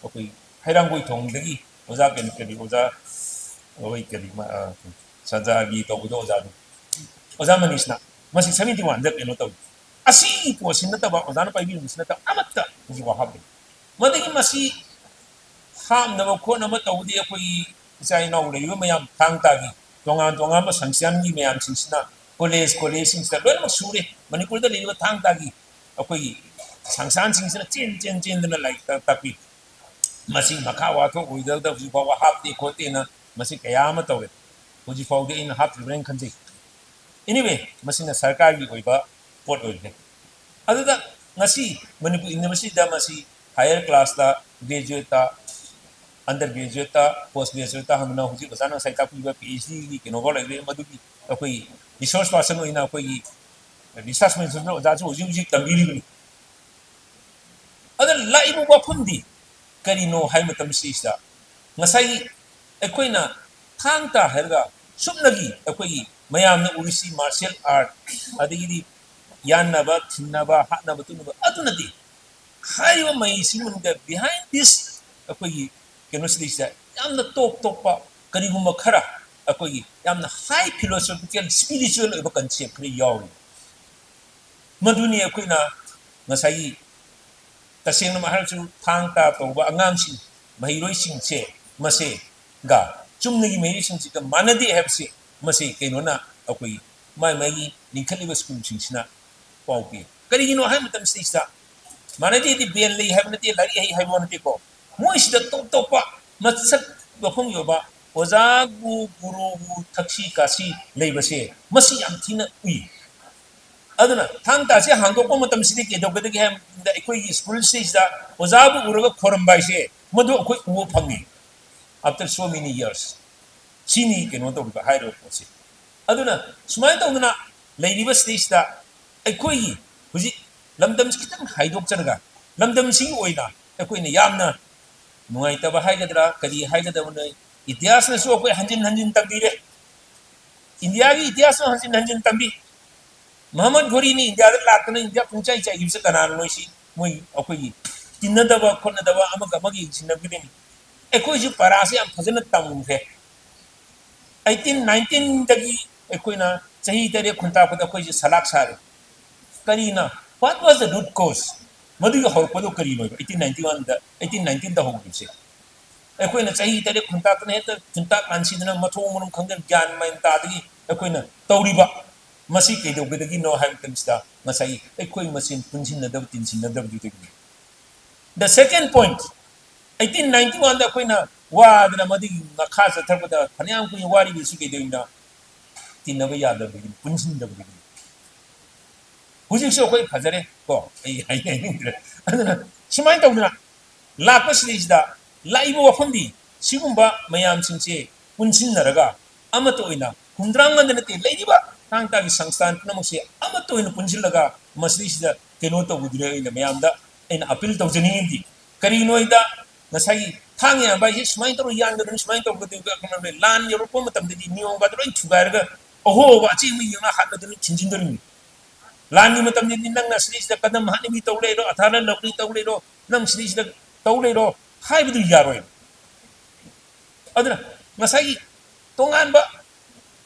ꯑꯩꯈꯣꯏ ꯍꯩꯔꯥꯡꯒꯣꯏ ꯊꯣꯡꯗꯒꯤ ꯑꯣꯖꯥ ꯀꯔꯤ ꯀꯔꯤ ꯑꯣꯖꯥ, ꯑꯩꯈꯣꯏ ꯀꯔꯤ ꯃ-, ꯑ, ꯁꯟꯖꯥꯒꯤ ꯇꯧꯕꯗꯣ ꯑꯣꯖꯥꯗꯣ, ꯑꯣꯖꯥ ꯃꯅꯤꯁꯅ ꯃꯁꯤ seventy oneꯗ ꯀꯩꯅꯣ ꯇꯧꯏ꯫ ꯑꯁꯤꯒꯤ ꯄꯣꯠꯁꯤ ꯅꯠꯇꯕ, ꯑꯣꯖꯥꯅ ꯄꯥꯏꯕꯤꯔꯝꯕꯁꯤ ꯅꯠꯇꯕ ꯑꯃꯠꯇ ꯍꯧꯖꯤꯛꯐꯥꯎ ꯍꯥꯞꯇꯦ꯫ ꯃꯗꯒꯤ ꯃꯁꯤ ꯍꯥꯞꯅꯕ ꯈꯣꯠꯅꯕ ꯇꯧꯕꯗꯤ ꯑꯩꯈꯣꯏꯒꯤ ꯏꯆꯥ ꯏꯅꯥꯎ ꯂꯩꯔꯤꯕ ꯃꯌꯥꯝ ꯊꯥꯡ ꯇꯥꯒꯤ ꯇꯣꯉꯥꯟ ꯇꯣꯉꯥꯟꯕ ꯁꯪꯁꯊꯥꯟꯒꯤ ꯃꯌꯥꯝꯁꯤꯡꯁꯤꯅ college, collegeꯁꯤꯡꯁꯤꯗ ꯂꯣꯏꯅꯃꯛ ꯁꯨꯔꯦ꯫ ꯃꯅꯤꯄꯨꯔꯗ ꯂꯩꯔꯤꯕ ꯊꯥꯡ ꯇꯥꯒꯤ ꯑꯩꯈꯣꯏꯒꯤ ꯁꯪꯁꯊꯥꯟꯁꯤꯡꯁꯤꯅ ꯆꯦꯟ ꯆꯦꯟ ꯆꯦꯟꯗꯅ ꯂꯥꯏꯔꯤꯛ ꯇꯥꯛ-, ꯇꯥꯛꯄꯤ꯫ ꯃꯁꯤ ꯃꯈꯥ ꯋꯥꯊꯣꯛ ꯑꯣꯏꯗꯕꯗ ꯍꯧꯖꯤꯛ ꯐꯥꯎꯕ ꯍꯥꯞꯇꯦ ꯈꯣꯠꯇꯦꯅ ꯃꯁꯤ ꯀꯌꯥ ꯑꯃ ꯇꯧꯔꯦ꯫ ꯍꯧꯖꯤꯛ ꯐꯥꯎꯗꯤ ꯑꯩꯅ ꯍꯥꯞꯇ꯭ꯔꯤꯕ꯭ꯔꯥ ꯍꯥꯏꯅ ꯈꯟꯖꯩ꯫ Anyway, ꯃꯁꯤꯅ ꯁꯔꯀꯥꯔꯒꯤ ꯑꯣꯏꯕ ꯄꯣꯠ ꯑꯣꯏꯈ꯭ꯔꯦ꯫ ꯑꯗꯨꯗ ꯉꯁꯤ ꯃꯅꯤꯄꯨꯔ ꯌꯨꯅꯤꯚꯔꯁꯤꯇꯤꯗ ꯃꯁꯤ higher class ꯇ, graduate ꯇ, under graduate ꯇ, post graduate ꯇ ꯍꯪꯗꯅ ꯍꯧꯖꯤꯛ ꯑꯣꯖꯥꯅ ꯉꯁꯥꯏ ꯇꯥꯛꯄꯤꯕ PhD ꯒꯤ ꯀꯩꯅꯣꯐꯥꯎ ꯂꯩꯔꯦ꯫ ꯃꯗꯨꯒꯤ ꯑꯩꯈꯣꯏ resource person ꯑꯣꯏꯅ ꯑꯩꯈꯣꯏꯒꯤ research minister ꯑꯣꯖꯥꯁꯨ ꯍꯧꯖꯤꯛ ꯍꯧꯖꯤꯛ ꯇꯝꯕꯤꯔꯤꯕꯅꯤ꯫ ꯑꯗ ꯂꯥꯛꯏꯕ ꯋꯥꯐꯝꯗꯤ ꯀꯔꯤꯅꯣ ꯍꯥꯏꯕ ꯃꯇꯝꯁꯤꯗ ꯉꯁꯥꯏꯒꯤ ꯑꯩꯈꯣꯏꯅ ꯊꯥꯡ ꯇꯥ ꯍꯥꯏꯔꯒ ꯁꯨꯞꯅꯒꯤ ꯑꯩꯈꯣꯏꯒꯤ ꯃꯌꯥꯝꯅ ꯎꯔꯤꯁꯤ martial art, ꯑꯗꯒꯤꯗꯤ ꯌꯥꯟꯅꯕ, ꯊꯤꯟꯅꯕ, ꯍꯥꯠꯅꯕ, ꯇꯨꯅꯕ, ꯑꯗꯨ ꯅꯠꯇꯦ꯫ ꯍꯥꯏꯔꯤꯕ ꯃꯩꯁꯤꯒꯤ ꯃꯅꯨꯡꯗ behind this ꯑꯩꯈꯣꯏꯒꯤ ꯀꯩꯅꯣꯁꯤꯗꯩꯁꯤꯗ ꯌꯥꯝꯅ ꯇꯣꯞ ꯇꯣꯞꯄ ꯀꯔꯤꯒꯨꯝꯕ ꯈꯔ ꯑꯩꯈꯣꯏꯒꯤ ꯌꯥꯝꯅ high philosophical, spiritual ꯑꯣꯏꯕ concept ꯈꯔ ꯌꯥꯎꯔꯤ꯫ ꯃꯗꯨꯅꯤ ꯑꯩꯈꯣꯏꯅ ꯉꯁꯥꯏꯒꯤ ꯇꯁꯦꯡꯅꯃꯛ ꯍꯥꯏꯔꯁꯨ ꯊꯥꯡ ꯇꯥ ꯇꯧꯕ ꯑꯉꯥꯡꯁꯤꯡ, ꯃꯍꯩꯔꯣꯏꯁꯤꯡꯁꯦ ꯃꯁꯦꯒ ꯆꯨꯝꯅꯒꯤ ꯃꯍꯩꯔꯣꯏꯁꯤꯡꯁꯤꯒ ꯃꯥꯟꯅꯗꯦ ꯍꯥꯏꯕꯁꯦ ꯃꯁꯤ ꯀꯩꯅꯣꯅ ꯑꯩꯈꯣꯏ ꯃꯥꯏ ꯃꯥꯏꯒꯤ ꯂꯤꯡꯈꯠꯂꯤꯕ ꯁ꯭ꯀꯨꯜꯁꯤꯡꯁꯤꯅ ꯄꯥꯎ ꯄꯤ꯫ ꯀꯔꯤꯒꯤꯅꯣ ꯍꯥꯏꯕ ꯃꯇꯝꯁꯤꯗꯩꯁꯤꯗ ꯃꯥꯟꯅꯗꯦꯗꯤ ꯕꯦꯟ ꯂꯩ ꯍꯥꯏꯕ ꯅꯠꯇꯦ, ꯂꯥꯏꯔꯤꯛ ꯍꯩ ꯍꯥꯏꯕ ꯅꯠꯇꯦꯀꯣ꯫ ꯃꯣꯏꯁꯤꯗ ꯇꯣꯞ ꯇꯣꯞꯄ ꯃꯁꯛ ꯃꯐꯝ ꯌꯧꯕ ꯑꯣꯖꯥꯕꯨ, ꯒꯨꯔꯨꯕꯨ, ꯊꯛꯁꯤ ꯈꯥꯁꯤ ꯂꯩꯕꯁꯦ ꯃꯁꯤ ꯌꯥꯝ ꯊꯤꯅ ꯎꯏ꯫ ꯑꯗꯨꯅ ꯊꯥꯡ ꯇꯥꯁꯦ ꯍꯥꯡꯗꯣꯛꯄ ꯃꯇꯝꯁꯤꯗꯤ ꯀꯩꯗꯧꯒꯗꯒꯦ ꯍꯥꯏꯕ ꯃꯇꯝꯗ ꯑꯩꯈꯣꯏꯒꯤ ꯁ꯭ꯀꯨꯜꯁꯤꯗꯩꯁꯤꯗ ꯑꯣꯖꯥꯕꯨ ꯎꯔꯒ ꯈꯣꯏꯔꯝꯕ ꯍꯥꯏꯁꯦ ꯃꯗꯨ ꯑꯩꯈꯣꯏ ꯎꯕ ꯐꯪꯉꯤ, after so many years꯫ ꯁꯤꯅꯤ ꯀꯩꯅꯣ ꯇꯧꯔꯤꯕ ꯍꯥꯏꯔꯤꯕ ꯄꯣꯠꯁꯦ꯫ ꯑꯗꯨꯅ ꯁꯨꯃꯥꯏꯅ ꯇꯧꯗꯅ ꯂꯩꯔꯤꯕ ꯁꯤꯗꯩꯁꯤꯗ ꯑꯩꯈꯣꯏꯒꯤ ꯍꯧꯖꯤꯛ ꯂꯝꯗꯝꯁꯤ ꯈꯤꯇꯪ ꯍꯥꯏꯗꯣꯛꯆꯔꯒ ꯂꯝꯗꯝꯁꯤꯒꯤ ꯑꯣꯏꯅ ꯑꯩꯈꯣꯏꯅ ꯌꯥꯝꯅ ꯅꯨꯡꯉꯥꯏꯇꯕ ꯍꯥꯏꯒꯗ꯭ꯔꯥ, ꯀꯔꯤ ꯍꯥꯏꯒꯗꯕꯅꯣ, ꯏꯇꯤꯍꯥꯁꯅꯁꯨ ꯑꯩꯈꯣꯏ ꯍꯟꯖꯤꯟ ꯍꯟꯖꯤꯟ ꯇꯝꯕꯤꯔꯦ꯫ ꯏꯟꯗꯤꯌꯥꯒꯤ ꯏꯇꯤꯍꯥꯁꯁꯨ ꯍꯟꯖꯤꯟ ꯍꯟꯖꯤꯟ ꯇꯝꯕꯤ꯫ ꯃꯍꯃꯗ ꯘꯣꯔꯤꯅ ꯏꯟꯗꯤꯌꯥꯗ ꯂꯥꯛꯇꯅ ꯏꯟꯗꯤꯌꯥ ꯄꯨꯡꯆꯥꯏ ꯆꯥꯏꯈꯤꯕꯁꯦ ꯀꯅꯥꯅꯣ? ꯁꯤ ꯃꯣꯏ ꯑꯩꯈꯣꯏꯒꯤ ꯇꯤꯟꯅꯗꯕ ꯈꯣꯠꯅꯗꯕ, ꯑꯃꯒ ꯑꯃꯒ ꯌꯦꯡꯁꯤꯟꯅꯕꯒꯤꯗꯅꯤ꯫ ꯑꯩꯈꯣꯏꯁꯨ ꯄꯔꯥꯁꯦ ꯌꯥꯝ ꯐꯖꯅ ꯇꯝꯈ꯭ꯔꯦ꯫ ꯑꯩꯠꯇꯤꯟ ꯅꯥꯏꯟꯇꯤꯟꯗꯒꯤ ꯑꯩꯈꯣꯏꯅ ꯆꯍꯤ ꯇꯔꯦꯠ ꯈꯨꯟꯇꯥꯛꯄꯗ ꯑꯩꯈꯣꯏꯁꯦ ꯁꯂꯥꯛ ꯁꯥꯔꯦ꯫ ꯀꯔꯤꯅ? What was the root cause? ꯃꯗꯨꯒꯤ ꯍꯧꯔꯛꯄꯗꯣ ꯀꯔꯤꯅꯣꯕ? ꯑꯩꯠꯇꯤꯟ ꯅꯥꯏꯟꯇꯤ ꯋꯥꯟꯗ, ꯑꯩꯠꯇꯤꯟ ꯅꯥꯏꯟꯇꯤꯟꯗ ꯍꯧꯈꯤꯕꯁꯦ꯫ ꯑꯩꯈꯣꯏꯅ ꯆꯍꯤ ꯇꯔꯦꯠ ꯈꯨꯟꯇꯥꯛꯇꯅ ꯍꯦꯛꯇ ꯈꯨꯟꯇꯥꯛ ꯂꯥꯟꯁꯤꯗꯅ ꯃꯊꯣꯡ ꯃꯔꯝ ꯈꯪꯗꯅ ꯒ꯭ꯌꯥꯟ ꯃꯦꯟ ꯇꯥꯗꯒꯤ ꯑꯩꯈꯣꯏꯅ ꯇꯧꯔꯤꯕ ꯃꯁꯤ ꯀꯩꯗꯧꯕꯗꯒꯤꯅꯣ ꯍꯥꯏꯕ ꯃꯇꯝꯁꯤꯗ ꯉꯁꯥꯏꯒꯤ ꯑꯩꯈꯣꯏ ꯃꯁꯦꯟ ꯄꯨꯟꯁꯤꯟꯅꯗꯕ ꯇꯤꯟꯁꯤꯟꯅꯗꯕꯗꯨꯗꯒꯤꯅꯤ꯫ The second point, eighteen ninety ꯋꯥꯟꯗ ꯑꯩꯈꯣꯏꯅ ꯋꯥꯗꯅ ꯃꯗꯨꯒꯤ ꯃꯈꯥ ꯆꯠꯊꯔꯛꯄꯗ ꯐꯅꯌꯥꯝ ꯀꯨꯏꯅ ꯋꯥꯔꯤꯕꯁꯤ ꯀꯩꯗꯧꯔꯤꯅꯣ? ꯇꯤꯟꯅꯕ ꯌꯥꯗꯕꯗꯒꯤꯅꯤ, ꯄꯨꯟꯁꯤꯟꯗꯕꯗꯒꯤꯅꯤ꯫ ꯍꯧꯖꯤꯛꯁꯨ ꯑꯩꯈꯣꯏ ꯐꯖꯔꯦ ꯀꯣ, ꯑꯩ ꯍꯥꯏꯅꯤꯡꯗ꯭ꯔꯦ꯫ ꯑꯗꯨꯅ ꯁꯨꯃꯥꯏꯅ ꯇꯧꯗꯅ ꯂꯥꯛꯄꯁꯤꯗꯩꯁꯤꯗ ꯂꯥꯛꯏꯕ ꯋꯥꯐꯝꯗꯤ ꯁꯤꯒꯨꯝꯕ ꯃꯌꯥꯝꯁꯤꯡꯁꯦ ꯄꯨꯟꯁꯤꯟꯅꯔꯒ ꯑꯃꯠꯇ ꯑꯣꯏꯅ ꯍꯨꯝꯗ꯭ꯔꯥ ꯉꯥꯟꯗ ꯅꯠꯇꯦ, ꯂꯩꯔꯤꯕ ꯊꯥꯡ ꯇꯥꯒꯤ ꯁꯪꯁꯊꯥꯟ ꯄꯨꯝꯅꯃꯛꯁꯦ ꯑꯃꯠꯇ ꯑꯣꯏꯅ ꯄꯨꯟꯁꯤꯜꯂꯒ ꯃꯁꯤꯗꯩꯁꯤꯗ ꯀꯩꯅꯣ ꯇꯧꯕꯗꯨꯅꯦ ꯑꯩꯅ ꯃꯌꯥꯝꯗ ꯑꯩꯅ ꯑꯄꯤꯜ ꯇꯧꯖꯅꯤꯡꯉꯤꯗꯤ꯫ ꯀꯔꯤꯅꯣ ꯍꯥꯏꯗ ꯉꯁꯥꯏꯒꯤ ꯊꯥꯡ ꯌꯥꯟꯕ ꯍꯥꯏꯁꯦ ꯁꯨꯃꯥꯏꯅ ꯇꯧꯔ ꯌꯥꯟꯒꯗꯕꯅꯤ, ꯁꯨꯃꯥꯏꯅ ꯇꯧꯒꯗꯕꯅꯤ, ꯂꯥꯟ ꯌꯧꯔꯛꯄ ꯃꯇꯝꯗꯗꯤ ꯅꯤꯌꯣꯝꯒꯗꯣ ꯂꯣꯏ ꯊꯨꯒꯥꯏꯔꯒ ꯑꯍꯣꯕ ꯑꯆꯦꯡꯕ ꯌꯦꯡꯉ ꯍꯥꯠꯂꯗꯨꯅ ꯊꯤꯟꯖꯤꯟꯗꯣꯔꯤꯕꯅꯤ꯫ ꯂꯥꯟꯒꯤ ꯃꯇꯝꯗꯗꯤ ꯅꯪꯅ ꯁꯤꯗꯩꯁꯤꯗ ꯀꯗꯝ ꯍꯥꯠꯅꯕꯤ ꯇꯧ ꯂꯩꯔꯣ, ꯑꯊꯥꯔ ꯂꯧꯈ꯭ꯔꯤ ꯇꯧ ꯂꯩꯔꯣ, ꯅꯪ ꯁꯤꯗꯩꯁꯤꯗ ꯇꯧ ꯂꯩꯔꯣ ꯍꯥꯏꯕꯗꯨ ꯌꯥꯔꯣꯏ꯫ ꯑꯗꯨꯅ ꯉꯁꯥꯏꯒꯤ ꯇꯣꯉꯥꯟꯕ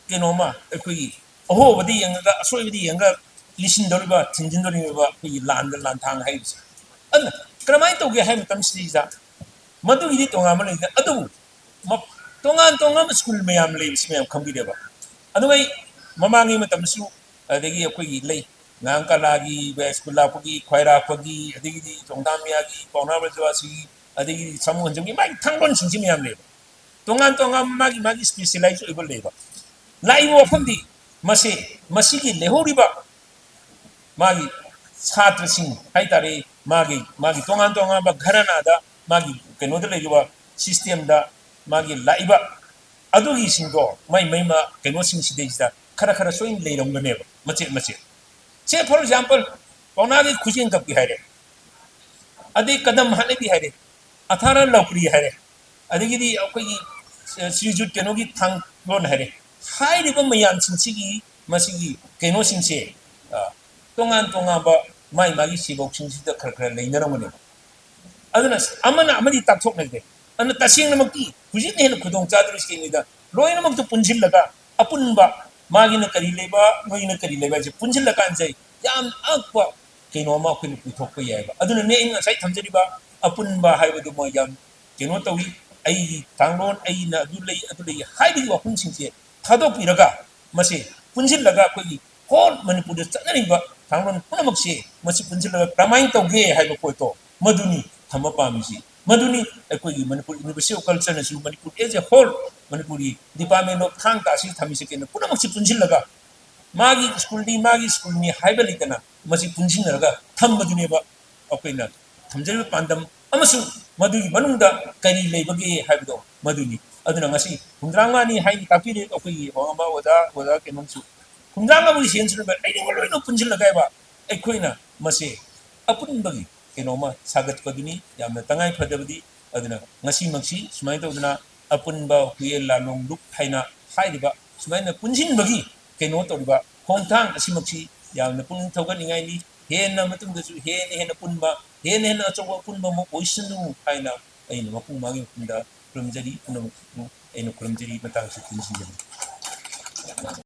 ꯀꯩꯅꯣꯝꯃ ꯑꯩꯈꯣꯏꯒꯤ ꯑꯍꯣꯕꯗ ꯌꯦꯡꯉꯒ ꯑꯁꯣꯏꯕꯗ ꯌꯦꯡꯉꯒ ꯂꯤꯁꯤꯟꯗꯧꯔꯤꯕ, ꯊꯤꯟꯖꯤꯟꯗꯧꯔꯤꯕ ꯑꯩꯈꯣꯏꯒꯤ ꯂꯥꯟꯗ ꯂꯥꯟꯊꯥꯡ ꯍꯥꯏꯔꯤꯕꯁꯦ꯫ ꯑꯗꯨꯅ ꯀꯔꯝꯍꯥꯏꯅ ꯇꯧꯒꯦ ꯍꯥꯏꯕ ꯃꯇꯝꯁꯤꯗꯩꯁꯤꯗ ꯃꯗꯨꯒꯤꯗꯤ ꯇꯣꯉꯥꯟꯕ ꯂꯩꯇꯦ꯫ ꯑꯗꯨꯕꯨ ꯃ-, ꯇꯣꯉꯥꯟ ꯇꯣꯉꯥꯟꯕ ꯁ꯭ꯀꯨꯜ ꯃꯌꯥꯝ ꯂꯩꯕꯁꯤ ꯃꯌꯥꯝ ꯈꯪꯕꯤꯔꯦꯕ꯫ ꯑꯗꯨꯒ ꯑꯩ ꯃꯃꯥꯡꯒꯤ ꯃꯇꯝꯗꯁꯨ ꯑꯗꯒꯤ ꯑꯩꯈꯣꯏꯒꯤ ꯂꯩ ꯉꯥꯡ ꯀꯂꯥꯒꯤ, ꯁ꯭ꯀꯨꯜ ꯂꯥꯛꯄꯒꯤ, ꯈ꯭ꯋꯥꯏꯔꯥꯛꯄꯒꯤ, ꯑꯗꯒꯤꯗꯤ ꯆꯣꯡꯊꯥꯝ ꯃꯌꯥꯒꯤ, ꯄꯥꯎꯅꯥ ꯕ꯭ꯔꯖꯕꯥꯁꯤꯒꯤ, ꯑꯗꯒꯤꯗꯤ ꯁꯥꯃꯨ ꯍꯟꯖꯝꯒꯤ ꯃꯥꯒꯤ ꯊꯥꯡꯂꯣꯟꯁꯤꯡꯁꯤ ꯃꯌꯥꯝ ꯂꯩꯕ꯫ ꯇꯣꯉꯥꯟ ꯇꯣꯉꯥꯟꯕ ꯃꯥꯒꯤ ꯃꯥꯒꯤ ꯁ꯭ꯄꯦꯁꯦꯂꯥꯏꯖ ꯑꯣꯏꯕ ꯂꯩꯕ꯫ ꯂꯥꯛꯏꯕ ꯋꯥꯐꯝꯗꯤ ꯃꯁꯤ, ꯃꯁꯤꯒꯤ ꯂꯩꯍꯧꯔꯤꯕ ꯃꯥꯒꯤ ꯁꯥꯇ꯭ꯔꯁꯤꯡ ꯍꯥꯏꯇꯥꯔꯦ, ꯃꯥꯒꯤ, ꯃꯥꯒꯤ ꯇꯣꯉꯥꯟ ꯇꯣꯉꯥꯟꯕ ꯘꯔꯥꯅꯥꯗ, ꯃꯥꯒꯤ ꯀꯩꯅꯣꯗ ꯂꯩꯔꯤꯕ ꯁꯤꯁꯇꯦꯝꯗ ꯃꯥꯒꯤ ꯂꯥꯛꯏꯕ ꯑꯗꯨꯒꯤꯁꯤꯡꯗꯣ ꯃꯥꯏ ꯃꯩ ꯃꯥ ꯀꯩꯅꯣꯁꯤꯡꯁꯤꯗꯩꯁꯤꯗ ꯈꯔ ꯈꯔ ꯁꯣꯏꯅ ꯂꯩꯔꯝꯒꯅꯦꯕ, ꯃꯆꯦꯠ ꯃꯆꯦꯠ꯫ ꯁꯦ, for example, ꯄꯥꯎꯅꯥꯒꯤ ꯈꯨꯖꯦꯡ ꯀꯞꯄꯤ ꯍꯥꯏꯔꯦ, ꯑꯗꯩ ꯀꯗꯝ ꯍꯥꯠꯅꯕꯤ ꯍꯥꯏꯔꯦ, ꯑꯊꯥꯔ ꯂꯧꯈ꯭ꯔꯤ ꯍꯥꯏꯔꯦ, ꯑꯗꯒꯤꯗꯤ ꯑꯩꯈꯣꯏꯒꯤ, ꯑ, ꯁ꯭ꯔꯤꯖꯨꯠ ꯀꯩꯅꯣꯒꯤ ꯊꯥꯡꯂꯣꯟ ꯍꯥꯏꯔꯦ꯫ ꯍꯥꯏꯔꯤꯕ ꯃꯌꯥꯝꯁꯤꯡꯁꯤꯒꯤ ꯃꯁꯤꯒꯤ ꯀꯩꯅꯣꯁꯤꯡꯁꯦ, ꯑ, ꯇꯣꯉꯥꯟ ꯇꯣꯉꯥꯟꯕ ꯃꯥꯏ ꯃꯥꯒꯤ ꯁꯤꯕꯣꯛꯁꯤꯡꯁꯤꯗ ꯈꯔ ꯈꯔ ꯂꯩꯅꯔꯝꯒꯅꯦꯕ꯫ ꯑꯗꯨꯅ ꯑꯃꯅ ꯑꯃꯗꯤ ꯇꯥꯛꯊꯣꯛꯅꯗꯦ꯫ ꯑꯗꯨꯅ ꯇꯁꯦꯡꯅꯃꯛꯇꯤ ꯍꯧꯖꯤꯛꯅ ꯍꯦꯟꯅ ꯈꯨꯗꯣꯡ ꯆꯥꯗꯧꯔꯤꯁꯤ ꯀꯩꯅꯣꯗ ꯂꯣꯏꯅꯃꯛꯇꯨ ꯄꯨꯟꯁꯤꯜꯂꯒ ꯑꯄꯨꯟꯕ ꯃꯥꯒꯤꯅ ꯀꯔꯤ ꯂꯩꯕ, ꯅꯣꯏꯒꯤꯅ ꯀꯔꯤ ꯂꯩꯕ ꯍꯥꯏꯁꯦ ꯄꯨꯟꯁꯤꯜꯂꯀꯥꯟꯁꯦ ꯌꯥꯝ ꯑꯉꯛꯄ ꯀꯩꯅꯣ ꯑꯃ ꯑꯩꯈꯣꯏꯅ ꯄꯨꯊꯣꯛꯄ ꯌꯥꯏꯕ꯫ ꯑꯗꯨꯅꯅꯦ ꯑꯩꯅ ꯉꯁꯥꯏ ꯊꯝꯖꯔꯤꯕ ꯑꯄꯨꯟꯕ ꯍꯥꯏꯕꯗꯨꯃ ꯌꯥꯝ ꯀꯩꯅꯣ ꯇꯧꯏ꯫ ꯑꯩꯒꯤ ꯊꯥꯡꯂꯣꯟ, ꯑꯩꯅ ꯑꯗꯨ ꯂꯩ, ꯑꯗꯨ ꯂꯩ ꯍꯥꯏꯕꯒꯤ ꯋꯥꯐꯝꯁꯤꯡꯁꯦ ꯊꯥꯗꯣꯛꯄꯤꯔꯒ ꯃꯁꯤ ꯄꯨꯟꯁꯤꯜꯂꯒ ꯑꯩꯈꯣꯏꯒꯤ ꯍꯣꯜ ꯃꯅꯤꯄꯨꯔꯗ ꯆꯠꯅꯔꯤꯕ ꯊꯥꯡꯂꯣꯟ ꯄꯨꯝꯅꯃꯛꯁꯦ ꯃꯁꯤ ꯄꯨꯟꯁꯤꯜꯂꯒ ꯀꯔꯝꯍꯥꯏꯅ ꯇꯧꯒꯦ ꯍꯥꯏꯕ ꯄꯣꯠꯇꯣ ꯃꯗꯨꯅꯤ ꯊꯝꯕ ꯄꯥꯝꯃꯤꯁꯤ꯫ ꯃꯗꯨꯅꯤ ꯑꯩꯈꯣꯏꯒꯤ Manipur University of Cultureꯅꯁꯨ Manipur as a whole, ꯃꯅꯤꯄꯨꯔꯒꯤ Department of ꯊꯥꯡ ꯇꯥ ꯑꯁꯤ ꯊꯝꯃꯤꯁꯦ ꯀꯩꯅꯣ, ꯄꯨꯝꯅꯃꯛꯁꯤ ꯄꯨꯟꯁꯤꯜꯂꯒ ꯃꯥꯒꯤ ꯁ꯭ꯀꯨꯜꯅꯤ, ꯃꯥꯒꯤ ꯁ꯭ꯀꯨꯜꯅꯤ ꯍꯥꯏꯕ ꯂꯩꯇꯅ ꯃꯁꯤ ꯄꯨꯟꯁꯤꯟꯅꯔꯒ ꯊꯝꯕꯗꯨꯅꯦꯕ ꯑꯩꯈꯣꯏꯅ ꯊꯝꯖꯔꯤꯕ ꯄꯥꯟꯗꯝ, ꯑꯃꯁꯨꯡ ꯃꯗꯨꯒꯤ ꯃꯅꯨꯡꯗ ꯀꯔꯤ ꯂꯩꯕꯒꯦ ꯍꯥꯏꯕꯗꯣ ꯃꯗꯨꯅꯤ꯫ ꯑꯗꯨꯅ ꯉꯁꯤ ꯍꯨꯝꯗ꯭ꯔꯥ ꯃꯉꯥꯅꯤ ꯍꯥꯏꯅ ꯇꯥꯛꯄꯤꯔꯦ ꯑꯩꯈꯣꯏꯒꯤ ꯋꯥꯉꯝꯕ ꯑꯣꯖꯥ, ꯑꯣꯖꯥ ꯀꯩꯅꯣꯝꯁꯨ꯫ ꯍꯨꯝꯗ꯭ꯔꯥ ꯃꯉꯥꯃꯨꯛꯀꯤ ꯁꯦꯟꯁꯤꯅ ꯂꯩꯔꯤꯕ ꯂꯣꯏꯅ ꯄꯨꯟꯁꯤꯜꯂꯒ ꯍꯥꯏꯕ ꯑꯩꯈꯣꯏꯅ ꯃꯁꯤ ꯑꯄꯨꯟꯕꯒꯤ ꯀꯩꯅꯣꯝꯃ ꯁꯥꯒꯠꯄꯗꯨꯅꯤ꯫ ꯌꯥꯝꯅ ꯇꯉꯥꯏ ꯐꯗꯕꯗꯤ꯫ ꯑꯗꯨꯅ ꯉꯁꯤꯃꯛꯁꯤ ꯁꯨꯃꯥꯏꯅ ꯇꯧꯗꯅ ꯑꯄꯨꯟꯕ ꯍꯨꯌꯦꯟ ꯂꯥꯂꯣꯡ ꯂꯨꯞ ꯍꯥꯏꯅ ꯍꯥꯏꯔꯤꯕ ꯁꯨꯃꯥꯏꯅ ꯄꯨꯟꯁꯤꯟꯕꯒꯤ ꯀꯩꯅꯣ ꯇꯧꯔꯤꯕ ꯈꯣꯡꯊꯥꯡ ꯑꯁꯤꯃꯛꯁꯤ ꯌꯥꯝꯅ ꯄꯨꯛꯅꯤꯡ ꯊꯧꯒꯠꯅꯤꯡꯉꯥꯏꯅꯤ꯫ ꯍꯦꯟꯅ ꯃꯇꯨꯡꯗꯁꯨ ꯍꯦꯟꯅ ꯍꯦꯟꯅ ꯄꯨꯟꯕ, ꯍꯦꯟꯅ ꯍꯦꯟꯅ ꯑꯆꯧꯕ ꯑꯄꯨꯟꯕ ꯑꯃ ꯑꯣꯏꯁꯅꯨ ꯍꯥꯏꯅ ꯑꯩꯅ ꯃꯄꯨ ꯃꯥꯒꯤ ꯃꯐꯝꯗ ꯈꯨꯔꯨꯝꯖꯔꯤ꯫ ꯄꯨꯝꯅꯃꯛꯄꯨ ꯑꯩꯅ ꯈꯨꯔꯨꯝꯖꯔꯤ꯫ ꯃꯇꯥꯡꯁꯤ ꯊꯤꯟꯖꯤꯟꯖꯔꯤ꯫